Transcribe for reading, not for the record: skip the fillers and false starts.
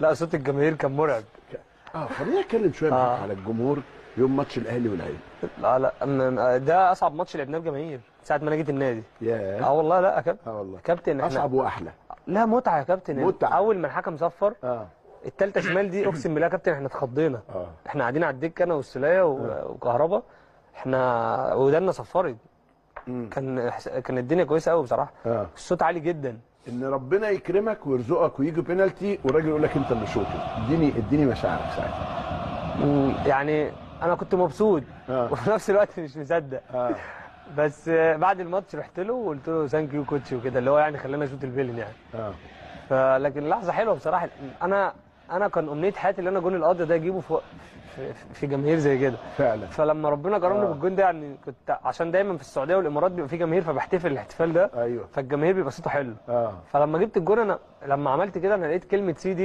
لا صوت الجماهير كان مرعب. خليني اتكلم شوية معاك على الجمهور يوم ماتش الاهلي والعين. لا لا، ده اصعب ماتش لعبناه بجماهير ساعة ما انا جيت النادي. ياه. والله. لا يا كابتن. والله كابتن اصعب واحلى. لا متعه يا كابتن، متعه. اول ما الحكم صفر الثالثة شمال دي، اقسم بالله يا كابتن احنا اتخضينا. احنا قاعدين على الدكة انا والسوليه وكهربا، احنا ودنا صفرت. كان الدنيا كويسة قوي بصراحة. الصوت عالي جدا. ان ربنا يكرمك ويرزقك ويجي بينالتي والراجل يقول لك انت اللي شوطه، اديني مشاعرك ساعتها. يعني انا كنت مبسوط وفي نفس الوقت مش مصدق. بس بعد الماتش رحت له وقلت له thank you coach وكده، اللي هو يعني خلانا اشوط البيلن يعني. فلكن لحظة حلوة بصراحة. انا كان امنية حياتي ان انا جون القاضي ده اجيبه في جماهير زي كده فعلا. فلما ربنا كرمني بالجون ده، يعني كنت عشان دايما في السعودية والامارات بيبقى في جماهير، فبحتفل الاحتفال ده. ايوه. فالجماهير بيبقى صوته حلو. فلما جبت الجون، انا لما عملت كده انا لقيت كلمة سي دي